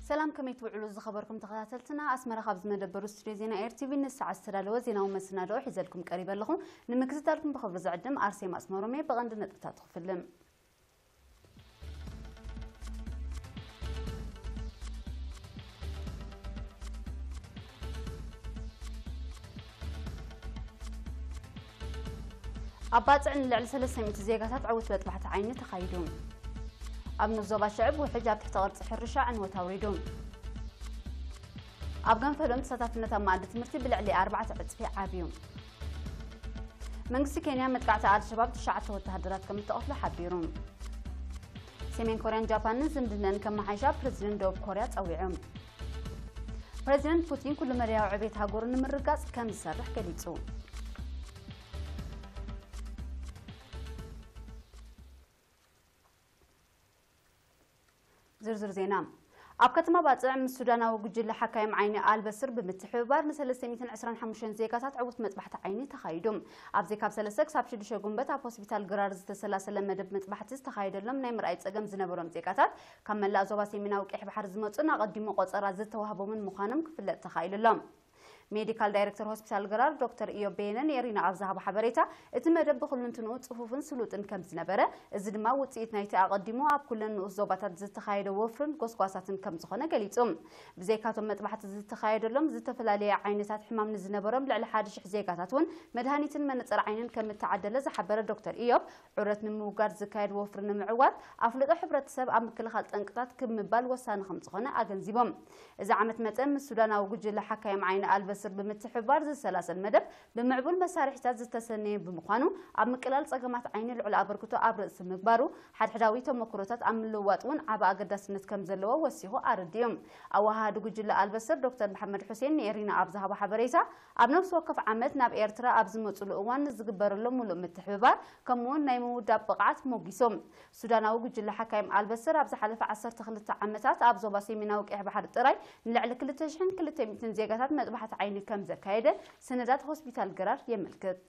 ሰላም፣ ከመይ ትውዕሉ ዝኸበርኩም ተኸታተልትና? ኣስመራ ካብ ዝመደበሩ ስቱድዮ ዜና ኤር ቲ ቪ ንሰዓት ዝተዳለወ ዜናዊ መሰናድኦ ሒዘልኩም ቀሪበ ኣለኹ። ንምክትታልኩም ብኽብሪ ዝዕድም ኣርሴማ ኣስመሮም እየ። ብቐንዲ ነጥብታት ክፍልም። ኣብ ባጽዕ ንልዕሊ ሰለስተ ሚእቲ ዜጋታት ዕዉት መጥባሕቲ ዓይኒ ተኻይዱ። ኣብ ንኡስ ዞባ ሽዕብ ውሕጅ ኣብ ትሕቲ ቅርጺ ሕርሻ ዕንወት ኣውሪዱ። ኣብ ገንፈሎም ተሳታፍነት ኣብ መኣዲ ትምህርቲ ብልዕሊ ኣርባዕተ ዕጽፊ ዓብዩ። መንግስቲ ኬንያ መጥቃዕቲ ኣልሸባብ ትሽዓተ ወተሃደራት ከም እተቐትሉ ሓቢሩ። ሰሜን ኮርያን ጃፓንን ዝምድነን ከመሓይሻ ፕረዚደንት ደቡብ ኮርያ ጸዊዑ። ፕረዚደንት ፑቲን ኩሉ መዳያዊ ዕቤት ሃገሩ ንምርጋጽ ከም ዝሰርሕ ገሊጹ። ዝርዝር ዜና። ኣብ ከተማ ባጽዕ ምስ ሱዳናዊ ጉጅለ ሓካይም ዓይኒ ኣልበስር ብምትሕብባር ን ሰለስተ ሚእትን ዕስራን ሓሙሽተን ዜጋታት ዕዉት መጥባሕቲ ዓይኒ ተኻይዱ። ኣብዚ ካብ ሰለስተ ክሳብ ሽዱሽተ ጉንበት ኣብ ሆስፒታል ግራር ዝተሰላሰለ መደብ መጥባሕቲ ዝተኻየደሎም ናይ ምርኣይ ጸገም ዝነበሮም ዜጋታት ካብ መላእ ዞባ ሰሜናዊ ቀይሕ ባሕሪ ዝመጹን ኣቐዲሙ ቆጸራ ዝተዋህቦምን ምዃኖም ክፍለጥ ተኻኢሉ ኣሎ። ሜዲካል ዳይሬክተር ሆስፒታል ግራር ዶክተር ኢዮብ በየነ ንኤሪና ኣብ ዝሃቦ ሓበሬታ፣ እቲ መደብ ብኹልንትንኡ ጽፉፍን ስሉጥን ከም ዝነበረ፣ እዚ ድማ ውጽኢት ናይቲ ኣቐዲሙ ኣብ ኩለን ንኡስ ዞባታት ዝተኻየደ ወፍርን ጎስጓሳትን ከም ዝኾነ ገሊጹ። ብዘይካቶም መጥባሕቲ ዝተኻየደሎም ዝተፈላለየ ዓይነታት ሕማም ንዝነበሮም ልዕሊ ሓደ ሽሕ ዜጋታት እውን መድሃኒትን መነጸር ዓይንን ከም እተዓደለ ዝሓበረ ዶክተር ኢዮብ፣ ዑረት ንምውጋድ ዝካየድ ወፍሪ ንምዕዋት ኣፍልጦ ሕብረተሰብ ኣብ ምክልኻል ጠንቅታት ክብ ምባል ወሳኒ ከም ዝኾነ ኣገንዚቦም። እዚ ዓመት መጸ ምስ ሱዳናዊ ጉጅለ ሓካይም ዓይኒ ኣልበስር ብምትሕብባር ዝሰላሰል መደብ ብምዕቡል መሳርሒታት ዝተሰነየ ብምዃኑ ኣብ ምቅላል ጸገማት ዓይኒ ልዑል ኣበርክቶ ኣብ ርእሲ ምግባሩ ሓድሕዳዊ ተመክሮታት ኣብ ምልውዋጥ እውን ዓቢ ኣገዳስነት ከም ዘለዎ ወሲኹ ኣረዲኡ። ኣወሃሃዲ ጉጅለ ኣልበስር ዶክተር መሓመድ ሑሴን ንኤሪና ኣብ ዝሃቦ ሓበሬታ ኣብ ነፍሲ ወከፍ ዓመት ናብ ኤርትራ ኣብ ዝመጽሉ እዋን ንዝግበረሎም ምሉእ ምትሕብባር ከምኡውን ናይ ምውዳብ ብቕዓት ሞጊሶም። ሱዳናዊ ጉጅለ ሓካይም ኣልበስር ኣብ ዝሓለፈ ዓሰርተ ክልተ ዓመታት ኣብ ዞባ ሰሜናዊ ቀይሕ ባሕሪ ጥራይ ንልዕሊ ክልተ ሽሕን ክልተ ሚእትን ዜጋታት መጥባሕቲ ዓይኒ ከም ዘካየደ ሰነዳት ሆስፒታል ግራር የመልክት።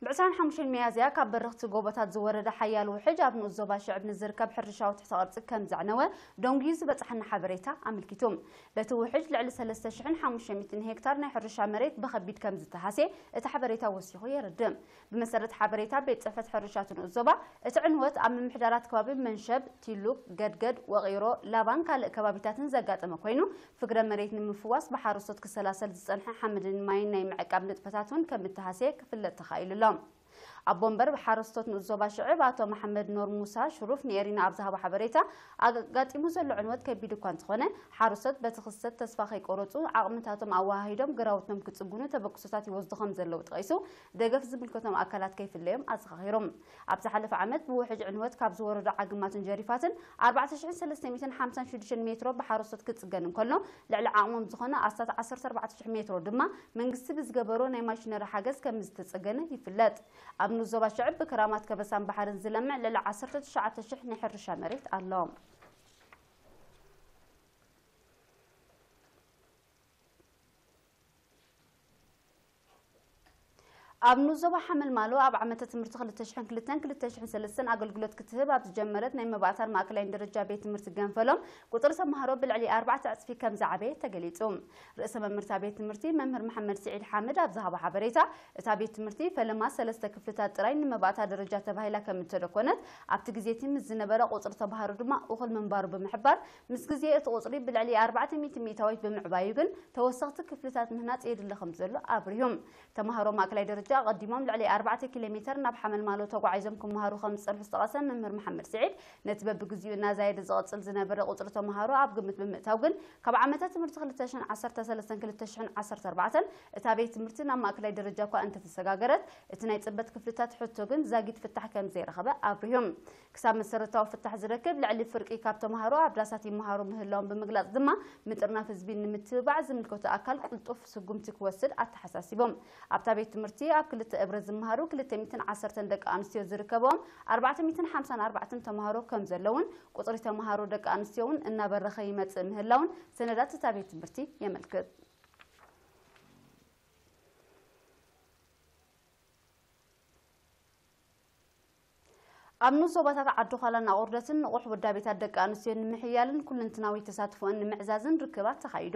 ብ ዕስራን ሓሙሽተን ሚያዝያ ካብ በረኽቲ ጎቦታት ዝወረደ ሓያል ውሕጅ ኣብ ንኡስ ዞባ ሽዕብ ንዝርከብ ሕርሻዊ ትሕተ ቅርጺ ከም ዘዕነወ ደንጉዩ ዝበጽሓና ሓበሬታ ኣመልኪቱ። በቲ ውሕጅ ልዕሊ ሰለስተ ሽሕን ሓሙሽተ ሚእትን ሄክታር ናይ ሕርሻ መሬት ብኸቢድ ከም ዝተሃስየ እቲ ሓበሬታ ወሲኹ የረድእ። ብመሰረት ሓበሬታ ቤት ጽሕፈት ሕርሻ እቲ ንኡስ ዞባ፣ እቲ ዕንወት ኣብ ምምሕዳራት ከባቢ መንሸብ፣ ቲሉክ፣ ገድገድ፣ ወቒሮ፣ ላባን ካልእ ከባቢታትን ዘጋጠመ ኮይኑ፣ ፍግረ መሬት ንምፍዋስ ብሓረስቶት ክሰላሰል ዝጸንሐ ሓመድን ማይን ናይ ምዕቃብ ንጥፈታት እውን ከም እተሃስየ ክፍለጥ ተኻኢሉ ኣሎ። ኣቦ መንበር ሓረስቶት ንኡስ ዞባ ሽዕብ ኣቶ መሓመድ ኖር ሙሳ ሽሩፍ ንኤሪና ኣብ ዝሃቦ ሓበሬታ፣ ኣጋጢሙ ዘሎ ዕንወት ከቢድ እኳ እንተኾነ፣ ሓረስቶት በቲ ክስተት ተስፋ ከይቆረጹ ዓቕምታቶም ኣወሃሂዶም ግራውቶም ክጽግኑ ተበግሶታት ይወስዱ ከም ዘለዉ ጠቒሱ፣ ደገፍ ዝምልከቶም ኣካላት ከይፍለዮም ኣዘኻኺሮም። ኣብ ዝሓለፈ ዓመት ብውሕጅ ዕንወት ካብ ዝወረዱ ዓግማትን ጀሪፋትን ኣርባዕተ ሽሕን ሰለስተ ሚእትን ሓምሳን ሽዱሽተን ሜትሮ ብሓረስቶት ክጽገን እንከሎ፣ ልዕሊ ዓቕሞም ዝኾነ ኣስታት ዓሰርተ ኣርባዕተ ሽሕ ሜትሮ ድማ መንግስቲ ብዝገበሮ ናይ ማሽነሪ ሓገዝ ከም ዝተጸገነ ይፍለጥ። ኣብ ንኡስ ዞባ ሽዕብ ብክራማት ከበሳን ባሕርን ዝለምዕ ልዕሊ ዓሰርተ ትሽዓተ ሽሕ ናይ ሕርሻ መሬት ኣሎ። ኣብ ንኡስ ዞባ ሓመልማሎ ኣብ ዓመተ ትምህርቲ ክልተ ሽሕን ክልተን ክልተ ሽሕን ሰለስተን ኣገልግሎት ክትህብ ኣብ ዝጀመረት ናይ መባእታን ማእከላይን ደረጃ ቤት ትምህርቲ ገንፈሎም ቁጽሪ ተምሃሮ ብልዕሊ ኣርባዕተ ዕጽፊ ከም ዝዓበየ ተገሊጹ። ርእሰ መምህር እታ ቤት ትምህርቲ መምህር መሓመድ ስዒድ ሓምድ ኣብ ዝሃቦ ሓበሬታ፣ እታ ቤት ትምህርቲ ፈለማ ሰለስተ ክፍልታት ጥራይ ንመባእታ ደረጃ ተባሂላ ከም እተደኮነት፣ ኣብቲ ግዜ እቲ ምስ ዝነበረ ቁጽሪ ተምሃሮ ድማ እኹል ምንባሩ ብምሕባር፣ ምስ ግዜ እቲ ቁጽሪ ብልዕሊ ኣርባዕተ ሚእቲ ሚእታዊት ብምዕባዩ ግን ተወሰኽቲ ክፍልታት ምህናጽ የድሊ ከም ዘሎ ኣብሪሁ። ተምሃሮ ማእከላይ ደረጃ ኣቐዲሞም ልዕሊ ኣርባዕተ ኪሎ ሜተር ናብ ሓመልማሎ ተጓዒዞም ክመሃሩ ከም ዝጸንሑ ዝጠቐሰ መምህር መሓመድ ስዒድ፣ ነቲ በብግዜኡ እናዛየደ ዝቐጽል ዝነበረ ቁጽሪ ተምሃሮ ኣብ ግምት ብምእታው ግን፣ ካብ ዓመተ ትምህርቲ ክልተ ሽሕን ዓሰርተ ሰለስተን ክልተ ሽሕን ዓሰርተ ኣርባዕተን እታ ቤት ትምህርቲ ናብ ማእከላይ ደረጃ እኳ እንተተሰጋገረት፣ እቲ ናይ ጽበት ክፍልታት ሕቶ ግን ዛጊት ፍታሕ ከም ዘይረኸበ ኣብሪሁ። ክሳብ መሰረታዊ ፍታሕ ዝረክብ፣ ልዕሊ ፍርቂ ካብ ተምሃሮ ኣብ ዳሳት ይመሃሩ ምህላዎም ብምግላጽ ድማ፣ ምጥርናፍ ህዝቢ ንምትብባዕ ዝምልከቶ ኣካል ቅልጡፍ ስጉምቲ ክወስድ ኣተሓሳሲቦም። ኣብታ ቤት ትምህርቲ ኣብ ክልተ እብረ ዝመሃሩ ክልተ ሚእትን ዓሰርተን ደቂ ኣንስትዮ ዝርከብኦም ኣርባዕተ ሚእትን ሓምሳን ኣርባዕተን ተምሃሮ ከም ዘለውን፣ ቁጽሪ ተምሃሮ ደቂ ኣንስትዮ እውን እናበረኸ ይመጽእ ምህላውን ሰነዳት እታ ቤት ትምህርቲ የመልክት። ኣብ ንኡስ ዞባታት ዓዲ ዃላን ኣቑርደትን ንቑሕ ውዳቤታት ደቂ ኣንስትዮ ንምሕያልን ኩለንትናዊ ተሳትፎአን ንምዕዛዝን ርክባት ተኻይዱ።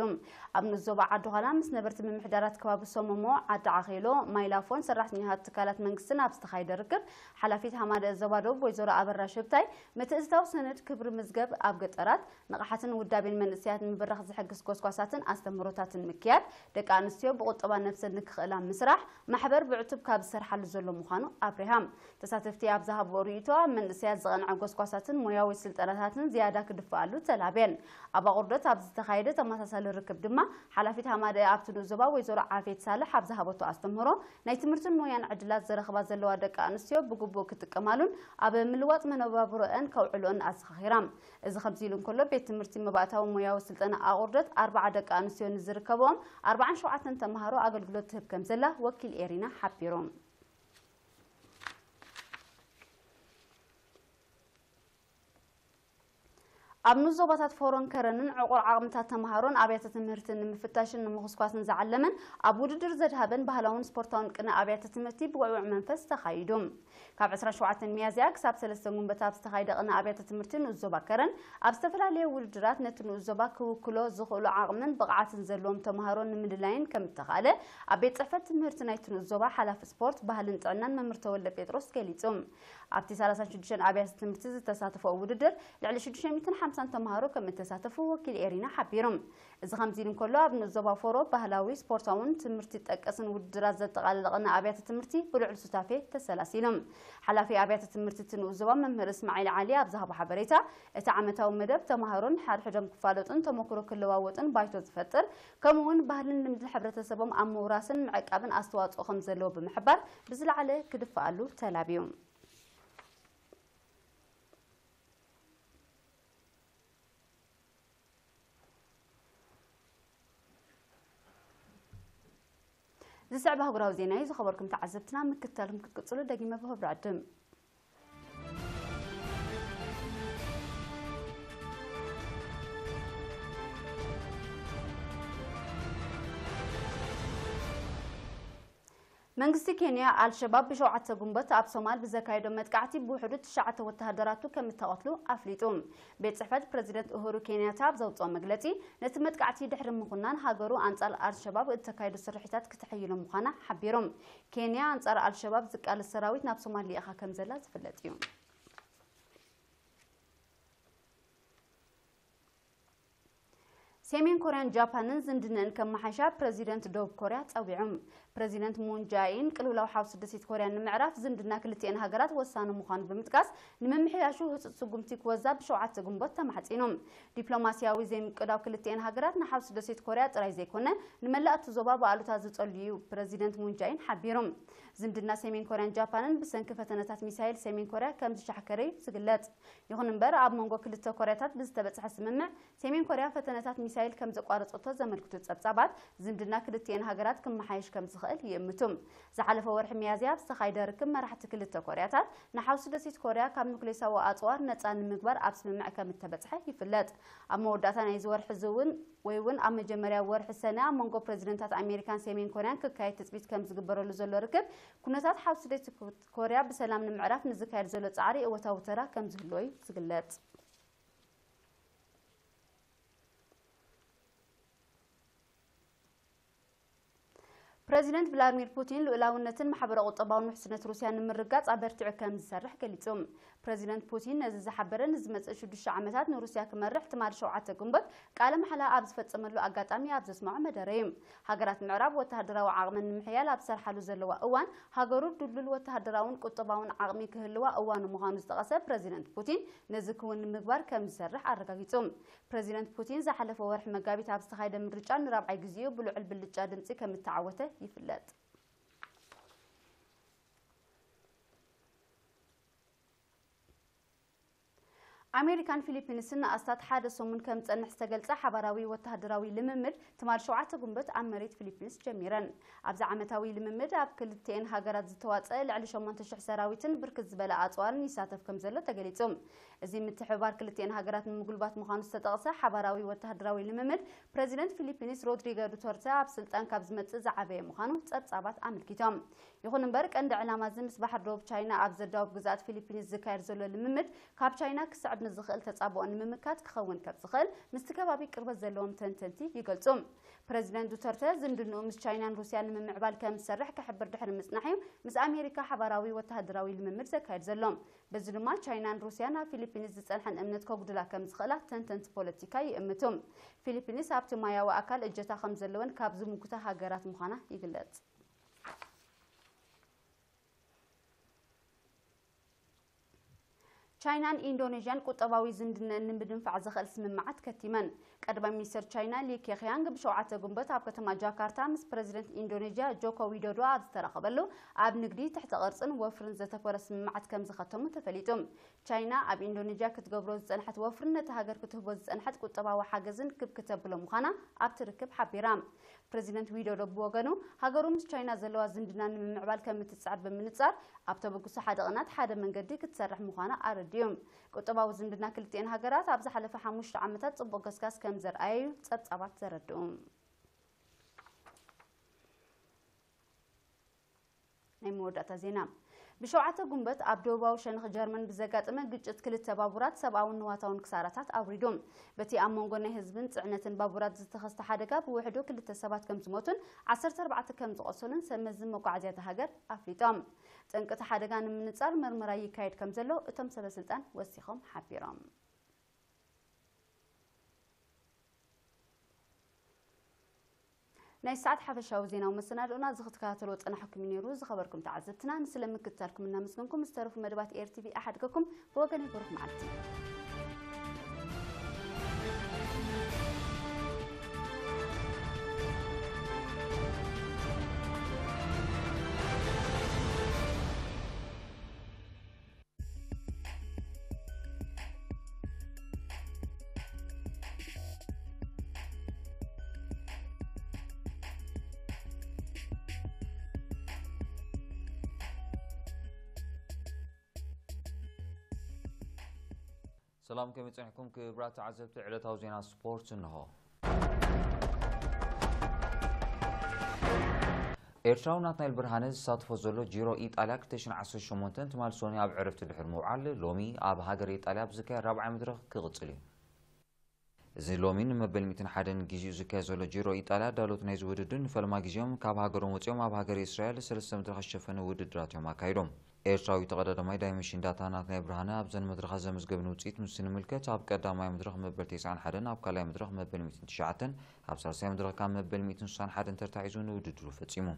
ኣብ ንኡስ ዞባ ዓዲ ዃላ ምስ ነበርቲ ምምሕዳራት ከባቢ ሶሞሞ፣ ዓዲ ዓኼሎ፣ ማይላፎን ሰራሕተኛታት ትካላት መንግስትን ኣብ ዝተኻየደ ርክብ፣ ሓላፊት ሃማደ ዞባ ደቡብ ወይዘሮ ኣበራሽ ህብታይ፣ ምትእትታው ሰነድ ክብሪ ምዝገብ ኣብ ገጠራት፣ ንቕሓትን ውዳቤን መንእሰያት ንምብራኽ ዝሕግዝ ጎስጓሳትን ኣስተምህሮታትን ምክያድ፣ ደቂ ኣንስትዮ ብቑጠባ ነብሰን ንክኽእላ ምስራሕ፣ ማሕበር ብዕቱብ ካብ ዝሰርሓሉ ዘሎ ምዃኑ ኣብሪሃ። ተሳተፍቲ ኣብ ዝሃብኦ ርእይቶ፣ ኣብ መንእሰያት ዝቐንዐ ጎስጓሳትን ሞያዊ ስልጠናታትን ዝያዳ ክድፍኣሉ ተላብየን። ኣብ ኣቑርደት ኣብ ዝተኻየደ ተመሳሳሊ ርክብ ድማ፣ ሓላፊት ሃማደ ኣብቲ ንኡስ ዞባ ወይዘሮ ዓፌት ሳልሕ ኣብ ዝሃበቶ ኣስተምህሮ፣ ናይ ትምህርትን ሞያን ዕድላት ዝረኽባ ዘለዋ ደቂ ኣንስትዮ ብግቡእ ክጥቀማሉን ኣብ ምልዋጥ መነባብሮአን ከውዕልኦን ኣዘኻኺራ። እዚ ከምዚ ኢሉ እንከሎ፣ ቤት ትምህርቲ መባእታዊ ሞያዊ ስልጠና ኣቑርደት ኣርባዓ ደቂ ኣንስትዮ ንዝርከብኦም ኣርባዓን ሸውዓተን ተምሃሮ ኣገልግሎት ትህብ ከም ዘላ ወኪል ኤሪና ሓቢሩ። ኣብ ንኡስ ዞባታት ፎሮን ከረንን ዕቑር ዓቕምታት ተምሃሮን ኣብያተ ትምህርትን ንምፍታሽን ንምኹስኳስን ዝዓለመን ኣብ ውድድር ዘድሃበን ባህላውን ስፖርታውን ቅነ ኣብያተ ትምህርቲ ብውዕውዕ መንፈስ ተኻይዱ። ካብ ዕስራን ሸውዓተን ሚያዝያ ክሳብ ሰለስተ ጉንበት ኣብ ዝተኻየደ ቅነ ኣብያተ ትምህርቲ ንኡስ ዞባ ከረን፣ ኣብ ዝተፈላለየ ውድድራት ነቲ ንኡስ ዞባ ክውክሎ ዝኽእሉ ዓቕምን ብቕዓትን ዘለዎም ተምሃሮ ንምልላይን ከም እተኻእለ፣ ኣብ ቤት ጽሕፈት ትምህርቲ ናይቲ ንኡስ ዞባ ሓላፊ ስፖርት፣ ባህልን ጥዕናን መምህር ተወልደ ጴጥሮስ ገሊጹ። ኣብቲ ሰላሳን ሽዱሽተን ኣብያተ ትምህርቲ ዝተሳተፈ ውድድር፣ ልዕሊ ሽዱሽተ ሚእትን ሓምሳን ተምሃሮ ከም እተሳተፉ ወኪል ኤሪና ሓቢሩ። እዚ ከምዚ ኢሉ እንከሎ፣ ኣብ ንኡስ ዞባ ፎሮ ባህላዊ፣ ስፖርታውን ትምህርቲ ጠቀስን ውድድራት ዘጠቓለለ ቅነ ኣብያተ ትምህርቲ ብልዑል ሱታፌ ተሰላሲሉ። ሓላፊ ኣብያተ ትምህርቲ እቲ ንኡስ ዞባ መምህር እስማዒል ዓሊ ኣብ ዝሃቦ ሓበሬታ፣ እቲ ዓመታዊ መደብ ተምሃሮን ሓድሕዶም ክፋለጡን ተመክሮ ክለዋወጡን ባይቶ ዝፈጥር፣ ከምኡ እውን ባህልን ልምድን ሕብረተሰቦም ኣብ ምውራስን ምዕቃብን ኣስተዋፅኦ ከም ዘለዎ ብምሕባር፣ ብዝለዓለ ክድፍኣሉ ተላብዩ። ዝስዕብ ኣህጉራዊ ዜና እዩ። ዝኸበርኩም ተዓዘብትና፣ ምክትታልኩም ክትቅጽሉ ደጊመ ብኽብሪ ዕድም። መንግስቲ ኬንያ፣ ኣልሸባብ ብሸውዓተ ጉንበት ኣብ ሶማል ብዘካየዶ መጥቃዕቲ ብውሕዱ ትሽዓተ ወተሃደራቱ ከም እተቐትሉ ኣፍሊጡ። ቤት ጽሕፈት ፕረዚደንት ኡሁሩ ኬንያታ ኣብ ዘውጽኦ መግለጺ፣ ነቲ መጥቃዕቲ ድሕሪ ምኹናን፣ ሃገሩ ኣንጻር ኣልሸባብ እተካየዶ ስርሒታት ክተሐይሎ ምዃና ሓቢሩ። ኬንያ ኣንጻር ኣልሸባብ ዝቃለስ ሰራዊት ናብ ሶማል ልኢኻ ከም ዘላ ዝፍለጥ እዩ። ሰሜን ኮርያን ጃፓንን ዝምድነኣን ከመሓይሻ ፕረዚደንት ደቡብ ኮርያ ጸዊዖም። ፕረዚደንት ሙን ጃኢን ቅልውላው ሓውሲ ደሴት ኮርያ ንምዕራፍ ዝምድና ክልቲኤን ሃገራት ወሳኒ ምዃኑ ብምጥቃስ፣ ንምምሕያሹ ህጹጽ ስጉምቲ ክወዛ ብሸውዓተ ግንቦት ተማሕጺኖም። ዲፕሎማስያዊ ዘይምቅዳው ክልቲኤን ሃገራት ንሓውሲ ደሴት ኮርያ ጥራይ ዘይኮነ፣ ንመላእ እቲ ዞባ ብኣሉታ ዝጸሉ እዩ፣ ፕረዚደንት ሙን ጃኢን ሓቢሮም። ዝምድና ሰሜን ኮርያን ጃፓንን ብሰንኪ ፈተነታት ሚሳይል ሰሜን ኮርያ ከም ዝሻሕከረ እዩ ዝግለጽ። ይኹን እምበር፣ ኣብ መንጎ ክልተ ኮርያታት ብዝተበጽሐ ስምምዕ፣ ሰሜን ኮርያ ፈተነታት ሚሳይል ከም ዘቋረጸቶ ዘመልክቱ ጸብጻባት፣ ዝምድና ክልቲኤን ሃገራት ክመሓየሽ ከም ዝኽእል ይእምቱ። ዝሓለፈ ወርሒ ሚያዝያ ኣብ ዝተኻየደ ርክብ መራሕቲ ክልተ ኮርያታት፣ ንሓውሲ ደሴት ኮርያ ካብ ኑክሌሳዊ ኣጽዋር ነጻ ንምግባር ኣብ ስምምዕ ከም እተበጽሐ ይፍለጥ። ኣብ መወዳእታ ናይዚ ወርሒ እዚ እውን፣ ወይ እውን ኣብ መጀመርያ ወርሒ ሰነ፣ ኣብ መንጎ ፕረዚደንታት ኣሜሪካን ሰሜን ኮርያን ክካየድ ትጽቢት ከም ዝግበረሉ ዘሎ ርክብ፣ ኩነታት ሓውሲ ደሴት ኮርያ ብሰላም ንምዕራፍ ንዝካየድ ዘሎ ጻዕሪ እወታዊ ተራ ከም ዝህልዎ እዩ ዝግለጽ። ፕረዚደንት ቭላድሚር ፑቲን፣ ልኡላውነትን ማሕበረ-ቁጠባውን ውሕስነት ሩስያ ንምርግጋጽ ኣበርቲዑ ከም ዝሰርሕ ገሊጹ። ፕረዚደንት ፑቲን ነዚ ዝሓበረ፣ ንዝመጽእ ሽዱሽተ ዓመታት ንሩስያ ክመርሕ ትማሊ ሸውዓተ ግንቦት ቃለ መሓላ ኣብ ዝፈጸመሉ ኣጋጣሚ ኣብ ዘስምዖ መደረ እዩ። ሃገራት ምዕራብ ወተሃደራዊ ዓቕመን ንምሕያል ኣብ ዝሰርሓሉ ዘለዋ እዋን፣ ሃገሩ ድልዱል ወተሃደራውን ቁጠባውን ዓቕሚ ክህልዋ እዋኑ ምዃኑ ዝጠቐሰ ፕረዚደንት ፑቲን፣ ነዚ ክውን ንምግባር ከም ዝሰርሕ ኣረጋጊጹ። ፕረዚደንት ፑቲን ዝሓለፈ ወርሒ መጋቢት ኣብ ዝተኻየደ ምርጫ ንራብዓይ ግዜኡ ብልዑል ብልጫ ድምጺ ከም እተዓወተ ይፍለጥ። ኣሜሪካን ፊሊፒንስን ንኣስታት ሓደ ሰሙን ከም ዝጸንሕ ዝተገልጸ ሓባራዊ ወተሃደራዊ ልምምድ ትማል ሸውዓተ ጉንበት ኣብ መሬት ፊሊፒንስ ጀሚረን። ኣብዚ ዓመታዊ ልምምድ ኣብ ክልቲኤን ሃገራት ዝተዋጸአ ልዕሊ ሸሞንተ ሽሕ ሰራዊትን ብርክት ዝበለ ኣጽዋርን ይሳተፍ ከም ዘሎ ተገሊጹ። እዚ ምትሕብባር ክልቲኤን ሃገራት ንምጉልባት ምዃኑ ዝተጠቕሰ ሓባራዊ ወተሃደራዊ ልምምድ፣ ፕረዚደንት ፊሊፒንስ ሮድሪጎ ዱተርተ ኣብ ስልጣን ካብ ዝመጽእ ዝዓበየ ምዃኑ ጸብጻባት ኣመልኪቶም። ይኹን እምበር፣ ቀንዲ ዕላማ እዚ ምስ ባሕሪ ደቡብ ቻይና ኣብ ዘዳውብ ግዝኣት ፊሊፒንስ ዝካየድ ዘሎ ልምምድ፣ ካብ ቻይና ክስዕብ ንዝኽእል ተጻብኦ ንምምካት ክኸውን ከም ዝኽእል ምስቲ ከባቢ ቅርበት ዘለዎም ተንተንቲ ይገልጹ። ፕረዚደንት ዱተርተ ዝምድንኡ ምስ ቻይናን ሩስያን ንምምዕባል ከም ዝሰርሕ ክሕብር ድሕሪ ምጽናሕ እዩ ምስ ኣሜሪካ ሓባራዊ ወተሃደራዊ ልምምድ ዘካየድ ዘሎ። በዚ ድማ ቻይናን ሩስያን ኣብ ፊሊፒንስ ዝጸንሐን እምነት ከጉድላ ከም ዝኽእላ ተንተንቲ ፖለቲካ ይእምቱ። ፊሊፒንስ ኣብቲ ማያዊ ኣካል እጀታ ከም ዘለወን ካብ ዝምጉታ ሃገራት ምዃና ይግለጽ። ቻይናን ኢንዶኔዥያን ቁጠባዊ ዝምድነን ንምድንፋዕ ዘኽእል ስምምዓት ከቲመን። ቀዳማይ ሚኒስተር ቻይና ሊ ኬኽያንግ ብሸውዓተ ጉንበት ኣብ ከተማ ጃካርታ ምስ ፕረዚደንት ኢንዶኔዥያ ጆኮ ዊዶዶ ኣብ ዝተራኸበሉ፣ ኣብ ንግዲ፣ ትሕተ ቅርጽን ወፍርን ዘተኮረ ስምምዓት ከም ዝኸተሙ ተፈሊጡ። ቻይና ኣብ ኢንዶኔዥያ ክትገብሮ ዝጸንሐት ወፍርን ነቲ ሃገር ክትህቦ ዝጸንሐት ቁጠባዊ ሓገዝን ክብ ክተብሎ ምዃና ኣብቲ ርክብ ሓቢራ። ፕረዚደንት ዊዶዶ ብወገኑ፣ ሃገሩ ምስ ቻይና ዘለዋ ዝምድና ንምምዕባል ከም እትጽዕር ብምንጻር፣ ኣብ ተበግሶ ሓደ ቅናት ሓደ መንገዲ ክትሰርሕ ምዃና ኣረዲኡ። ቁጠባዊ ዝምድና ክልቲኤን ሃገራት ኣብ ዝሓለፈ ሓሙሽተ ዓመታት ጽቡቕ ገስጋስ ከም ዘርኣየዩ ጸብጻባት ዘረድኡ። ናይ መወዳእታ ዜና። ብሸውዓተ ጉንበት ኣብ ደቡባዊ ሸነኽ ጀርመን ብዘጋጠመ ግጭት ክልተ ባቡራት ሰብኣውን ንዋታውን ክሳራታት ኣውሪዱ። በቲ ኣብ መንጎ ናይ ህዝብን ጽዕነትን ባቡራት ዝተኸስተ ሓደጋ ብውሕዱ ክልተ ሰባት ከም ዝሞቱን ዓሰርተ ኣርባዕተ ከም ዝቖሰሉን ሰብ መዚ መጓዓዝያ እታ ሃገር ኣፍሊጦም። ጠንቂ እቲ ሓደጋ ንምንጻር መርመራ ይካየድ ከም ዘሎ እቶም ሰበ ስልጣን ወሲኾም ሓቢሮም። ናይ ሰዓት ሓፈሻዊ ዜናዊ መሰናድኦና እዚ ክትከታተልዎ ጸናሕኩም እዩ ነይሩ። ዝኸበርኩም ተዓዘብትና፣ ንስለ ምክትታልኩም እናመስገንኩም፣ ዝተረፉ መደባት ኤር ቲቪ ኣሓድገኩም። ብወገነይ ብሩኽ መዓልቲ። ሰላም፣ ከመይ ጸኒሕኩም ክቡራት ተዓዘብቲ? ዕለታዊ ዜና ስፖርት እንሆ። ኤርትራዊ ናትናኤል ብርሃነ ዝሳተፎ ዘሎ ጂሮ ኢጣልያ ክልተ ሽሕን ዓሰርተ ሸሞንተን ትማል ሶኒ ኣብ ዕረፍቲ ድሕሪ ምውዓል፣ ሎሚ ኣብ ሃገር ኢጣልያ ኣብ ዝካየድ ራብዓይ መድረኽ ክቕጽል እዩ። እዚ ሎሚ ንመበል ሚእትን ሓደን ግዜኡ ዝካየድ ዘሎ ጂሮ ኢጣልያ፣ ዳሎት ናይዚ ውድድር ንፈለማ ግዜኦም ካብ ሃገሮም ወጺኦም ኣብ ሃገር እስራኤል ሰለስተ መድረኻት ዝሸፈነ ውድድራት እዮም ኣካይዶም። ኤርትራዊ ተቐዳዳማይ ዳይመንሽን ዳታ ናትናኤል ብርሃነ ኣብዘን መድረኻት ዘመዝገብን ውጽኢት ምስ ንምልከት፣ ኣብ ቀዳማይ መድረኽ መበል ተስዓን ሓደን፣ ኣብ ካልኣይ መድረኽ መበል ሚእትን ትሽዓተን፣ ኣብ ሳልሳይ መድረኽ ካብ መበል ሚእትን ስሳን ሓደን ተርታ ሒዙ ንውድድሩ ፈጺሙ።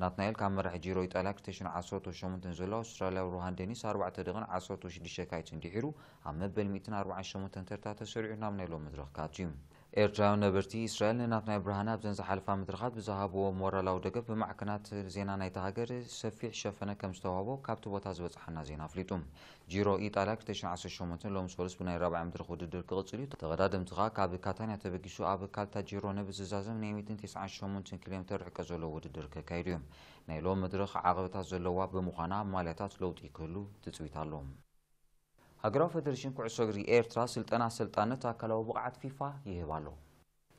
ናትናኤል ካብ መራሒ ጂሮ ኢጣልያ ክልተ ሽሕን ዓሰርተ ሸሞንተን ዘሎ ኣውስትራልያዊ ሮሃን ደኒስ ኣርባዕተ ደቂቕን ዓሰርተ ሽዱሽተ ካይትን ድሒሩ ኣብ መበል ሚእትን ኣርባዓን ሸሞንተን ተርታ ተሰሪዑ ናብ ናይ ሎሚ መድረኽ ክኣቱ እዩ። ኤርትራውያን ነበርቲ እስራኤል ንናትናኤል ብርሃነ ኣብዘን ዝሓለፋ መድረኻት ብዝሃብዎ ሞራላዊ ደገፍ ብማዕከናት ዜና ናይታ ሃገር ሰፊሕ ሸፈነ ከም ዝተዋህቦ ካብቲ ቦታ ዝበጽሓና ዜና ኣፍሊጡ። ጂሮ ኢጣልያ ክልተ ሽሕን ዓሰርተ ሸሞንተን ሎሚ ሰሉስ ብናይ ራብዓይ መድረኽ ውድድር ክቕጽል እዩ። ተቐዳደምቲ ኸኣ ካብ ካታንያ ተበጊሱ ኣብ ካልታጂሮ ንብዝዛዘም ናይ ሚእትን ተስዓን ሸሞንተን ኪሎ ሜተር ርሕቀት ዘለዎ ውድድር ከካይዱ እዮም። ናይ ሎሚ መድረኽ ዓቐበታት ዘለዋ ብምዃና ኣብ ማልያታት ለውጢ ክህሉ ትጽቢት ኣሎ። ሃገራዊ ፈደሬሽን ኩዕሶ እግሪ ኤርትራ ስልጠና ኣሰልጣነት ኣካላዊ ብቕዓት ፊፋ ይህብ ኣሎ።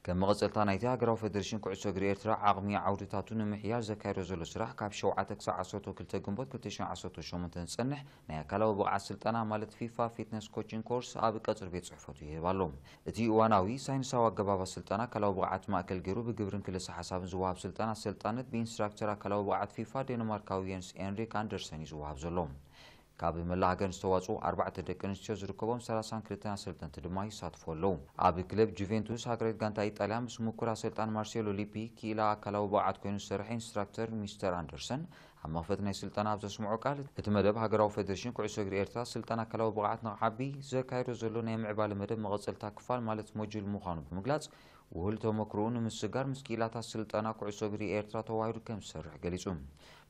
ከም መቐጸልታ ናይቲ ሃገራዊ ፈደሬሽን ኩዕሶ እግሪ ኤርትራ ዓቕሚ ዓውድታቱ ንምሕያል ዘካየዶ ዘሎ ስራሕ፣ ካብ ሸውዓተ ክሳብ ዓሰርተ ክልተ ግንቦት ክልተ ሽሕን ዓሰርተ ሸሞንተን ዝጸንሕ ናይ ኣካላዊ ብቕዓት ስልጠና፣ ማለት ፊፋ ፊትነስ ኮቺንግ ኮርስ፣ ኣብ ቀጽሪ ቤት ጽሕፈቱ ይህብ ኣሎ። እቲ እዋናዊ ሳይንሳዊ ኣገባባት ስልጠና ኣካላዊ ብቕዓት ማእከል ገይሩ ብግብርን ክልሰ ሓሳብን ዝወሃብ ስልጠና ኣሰልጣነት ብኢንስትራክተር ኣካላዊ ብቕዓት ፊፋ ዴንማርካዊ የንስ ኤንሪክ ኣንደርሰን እዩ ዝወሃብ ዘሎ። ካብ መላእ ሃገር ዝተዋጽኡ ኣርባዕተ ደቂ ኣንስትዮ ዝርከቦም ሰላሳን ክልተን ኣሰልጠንቲ ድማ ይሳትፉ ኣለዉ። ኣብ ክለብ ጁቬንቱስ ሃገራዊት ጋንታ ኢጣልያ ምስ ምኩር ኣሰልጣን ማርሴሎ ሊፒ ክኢላ ኣካላዊ ብቕዓት ኮይኑ ዝሰርሐ ኢንስትራክተር ሚስተር ኣንደርሰን፣ ኣብ መኽፈቲ ናይ ስልጠና ኣብ ዘስምዖ ቃል፣ እቲ መደብ ሃገራዊ ፈደሬሽን ኩዕሶ እግሪ ኤርትራ ስልጠና ኣካላዊ ብቕዓት ንኽዓቢ ዘካየዶ ዘሎ ናይ ምዕባለ መደብ መቐጸልታ ክፋል ማለት ሞጁል ምዃኑ ብምግላጽ፣ ውህሉል ተመክሮኡ ንምስግጋር ምስ ክኢላታት ስልጠና ኩዕሶ እግሪ ኤርትራ ተዋሂዱ ከም ዝሰርሕ ገሊጹ።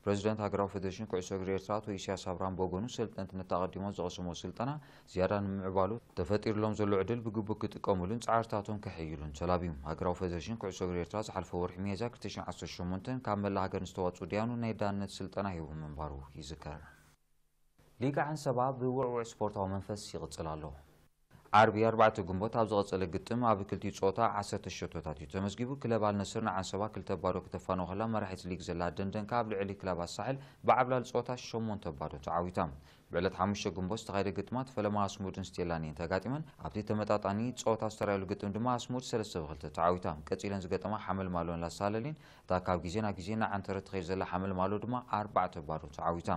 ፕረዚደንት ሃገራዊ ፌደሬሽን ኩዕሶ እግሪ ኤርትራ ኣቶ ኢሳያስ ኣብርሃም ብወገኑ፣ ሰልጠንቲ ነቲ ኣቐዲሞም ዝቐሰምዎ ስልጠና ዝያዳ ንምምዕባሉ ተፈጢርሎም ዘሎ ዕድል ብግቡእ ክጥቀሙሉን ጻዕርታቶም ከሐይሉን ተላብዩ። ሃገራዊ ፌደሬሽን ኩዕሶ እግሪ ኤርትራ ዝሓለፈ ወርሒ ሚያዝያ ክልተ ሽሕን ዓሰርተ ሸሞንተን ካብ መላእ ሃገር ንዝተዋጽኡ ዳያኑ ናይ ዳነት ስልጠና ሂቡ ምንባሩ ይዝከር። ሊግ ዓንሰባ ብውዕውዕ ስፖርታዊ መንፈስ ይቕጽል ኣሎ። ዓርቢ ኣርባዕተ ግንቦት ኣብ ዝቐጸለ ግጥም ኣብ ክልቲኡ ጸወታ ዓሰርተ ሸቶታት እዩ ተመዝጊቡ። ክለብ ኣልነስር ንዓንሰባ ክልተ ባዶ ክተፋንዎ ከላ፣ መራሒት ሊግ ዘላ ደንደን ከኣ ኣብ ልዕሊ ክለብ ኣሳሕል ብዓብላል ጸወታ ሸሞንተ ባዶ ተዓዊታ። ብዕለት ሓሙሽተ ግንቦት ዝተኻየደ ግጥማት ፈለማ ኣስሙድን ስቴላንየን ተጋጢመን። ኣብቲ ተመጣጣኒ ጸወታ ዝተራየሉ ግጥም ድማ ኣስሙድ ሰለስተ ብክልተ ተዓዊታ። ቀጺለን ዝገጠማ ሓመልማሎን ላሳለሊን እታ ካብ ግዜ ናብ ግዜ እናዓንተረት ትኸይድ ዘላ ሓመልማሎ ድማ ኣርባዕተ ባዶ ተዓዊታ።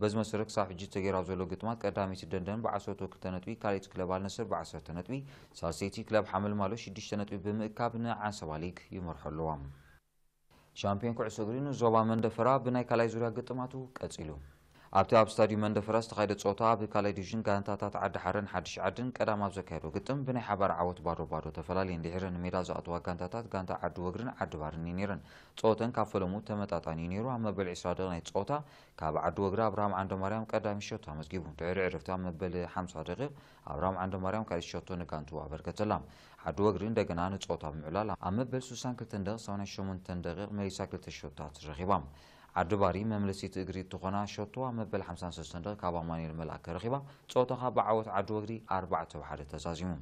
በዚ መሰረት ክሳብ ሕጂ ተገይሩ ኣብ ዘሎ ግጥማት ቀዳመይቲ ደንደን ብዓሰርተ ክልተ ነጥቢ፣ ካልኣይቲ ክለብ ኣልነስር ብዓሰርተ ነጥቢ፣ ሳልሰይቲ ክለብ ሓመልማሎ ሽዱሽተ ነጥቢ ብምእካብ ንዓንሰባ ሊግ ይመርሖ ኣለዋ። ሻምፒዮን ኩዕሶ እግሪ ንዞባ መንደፈራ ብናይ ካልኣይ ዙርያ ግጥማቱ ቀጺሉ። ኣብቲ ኣብ ስታዲዩም መንደፈራ ዝተኻየደ ጸወታ ኣብ ካልኣይ ዲቪዥን ጋንታታት ዓዲ ሓረን ሓድሽ ዓድን ቀዳም ኣብ ዘካየዶ ግጥም ብናይ ሓባር ዓወት ባዶ ባዶ ተፈላለየን። ድሕሪ ንሜዳ ዝኣተዋ ጋንታታት ጋንታ ዓዲ ወግርን ዓዲ ባርን እየን ነይረን። ጸወተን ካብ ፈለሙ ተመጣጣኒ እዩ ነይሩ። ኣብ መበል ዕስራ ደቂቕ ናይ ጸወታ ካብ ዓዲ ወግሪ ኣብርሃም ዓንደ ማርያም ቀዳሚ ሸቶ ኣመዝጊቡ። ድሕሪ ዕረፍቲ ኣብ መበል ሓምሳ ደቂቕ ኣብርሃም ዓንደ ማርያም ካልኣይ ሸቶ ንጋንቱ ኣበርከተላ። ዓዲ ወግሪ እንደገና ንጸወታ ብምዕላል ኣብ መበል ስሳን ክልተን ደቂቕ ሰማንያን ሸሞንተን ደቂቕ መሊሳ ክልተ ሸቶታት ረኺባ። ዓዲ ባሪ መመለሲት እግሪ እትኾና ሸቶ ኣብ መበል ሓምሳን ሰለስተን ደቂቕ ካብ ኣማኑኤል መልኣከ ረኺባ። ጸወታ ካብ ብዓወት ዓዲ ወግሪ ኣርባዕተ ብሓደ ተዛዚሙ።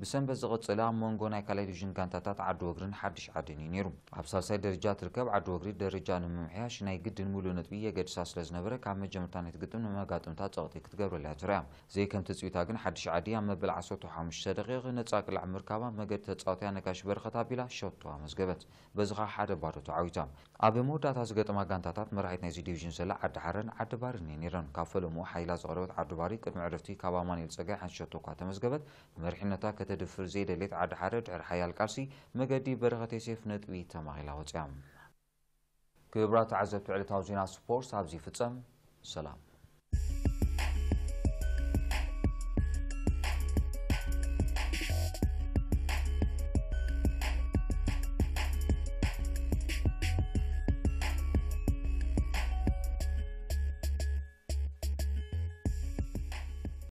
ብሰንበት ዝቕጽል ኣብ መንጎ ናይ ካልኣይ ዲቪዥን ጋንታታት ዓዲ ወግርን ሓድሽ ዓድን እዩ ነይሩ። ኣብ ሳልሳይ ደረጃ ትርከብ ዓዲ ወግሪ ደረጃ ንምምሕያሽ ናይ ግድን ሙሉእ ነጥቢ የገድሳ ስለ ዝነበረ፣ ካብ መጀመርታ ናይቲ ግጥም ንመጋጥምታ ጸቕጢ ክትገብረላ እያ ተራእያ። ዘይከምቲ ጽዊታ ግን ሓድሽ ዓዲ ኣብ መበል ዓሰርተ ሓሙሽተ ደቂቕ ነጻ ቅላዕ ምርካባ መገዲ ተጻዋትያ ነጋሽ በረኸት ኣቢላ ሸቶ ኣመዝገበት። በዚ ኸኣ ሓደ ባዶ ተዓዊታ። ኣብ መወዳእታ ዝገጠማ ጋንታታት መራሒት ናይዚ ዲቪዥን ዘላ ዓዲ ሓረን ዓዲ ባርን እየን ነይረን። ካብ ፈለምኡ ሓይላ ዝቐረበት ዓዲ ባሪ ቅድሚ ዕረፍቲ ካብ ኣማኑኤል ጸጋይ ሓንቲ ሸቶ እኳ ተመዝገበት፣ መሪሕነታ ከተድፍር ዘይደልየት ዓዲ ሓረ ድሕሪ ሓያል ቃልሲ መገዲ በረኸት ዮሴፍ ነጥቢ ተማቒላ ወጺኣ። ክቡራት ተዓዘብቲ፣ ዕለታዊ ዜና ስፖርት ኣብዚ ይፍጸም። ሰላም።